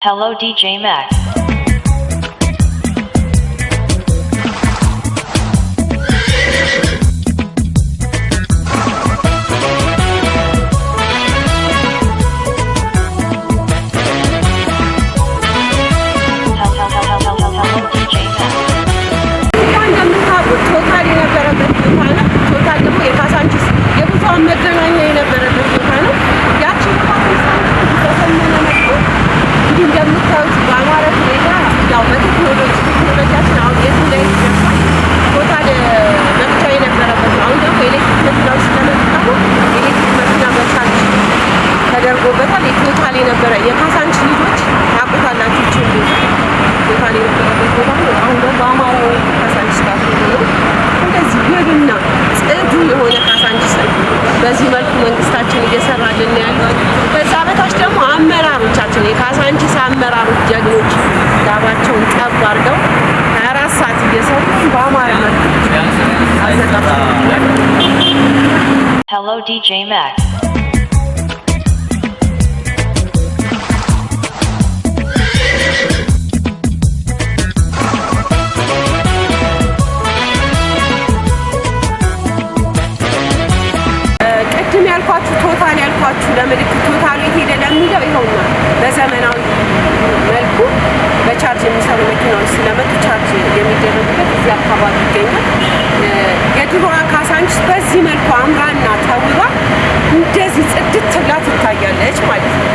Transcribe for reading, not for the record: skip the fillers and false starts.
Hello DJ Max. Hello, hello, hello, hello DJ Max. እንደምታውቁት ቶታል የነበረበት ቦታ ነው። ቶታል ደግሞ የካሳንቺስ የብዙሃን መገናኛ የነበረበት ቦታ ነው። ያቺ ቦታ በዘመነ መልኩ እንዲህ እንደምታዩት በአማረ ሁኔታ፣ ያው በቴክኖሎጂ፣ ቴክኖሎጂያችን አሁን የቱ ላይ ደርሷል። ቶታል መቅጃ የነበረበት ነው። አሁን ደግሞ ኤሌክትሪክ መኪናዎች ስለመጡ ደግሞ ኤሌክትሪክ መኪና በቻርጅ ተደርጎበታል። የቶታል የነበረ፣ የካሳንቺስ ልጆች ታውቁታላችሁ። ይህችን ቦታ ቶታል የነበረበት ቦታ ነው። አሁን ደግሞ በአማረ መልኩ ካሳንቺስ ጋር ነው፣ እንደዚህ ውብና ጽዱ የሆነ ካሳንቺስን በዚህ መልኩ መንግስታችን እየሰራልን ያለው። ከዛ በታች ደግሞ አመራሮቻችን፣ የካሳንቺስ አመራሮች፣ ጀግኖች ላባቸውን ጠብ አድርገው 24 ሰዓት እየሰሩ በአማረ መልኩ አዘጋጅተውናል። Hello DJ Max. ቅድም ያልኳችሁ ቶታል ያልኳችሁ፣ ለምልክት ቶታሉ የት ሄደ ለሚለው ይኸውና በዘመናዊ መልኩ በቻርጅ የሚሰሩ መኪናዎች ስለመጡ ቻርጅ የሚደረጉበት እዚህ አካባቢ ይገኛል። የድሮዋ ካሳንቺስ በዚህ መልኩ አምራና ተውባ እንደዚህ ጽድት ብላ ትታያለች ማለት ነው።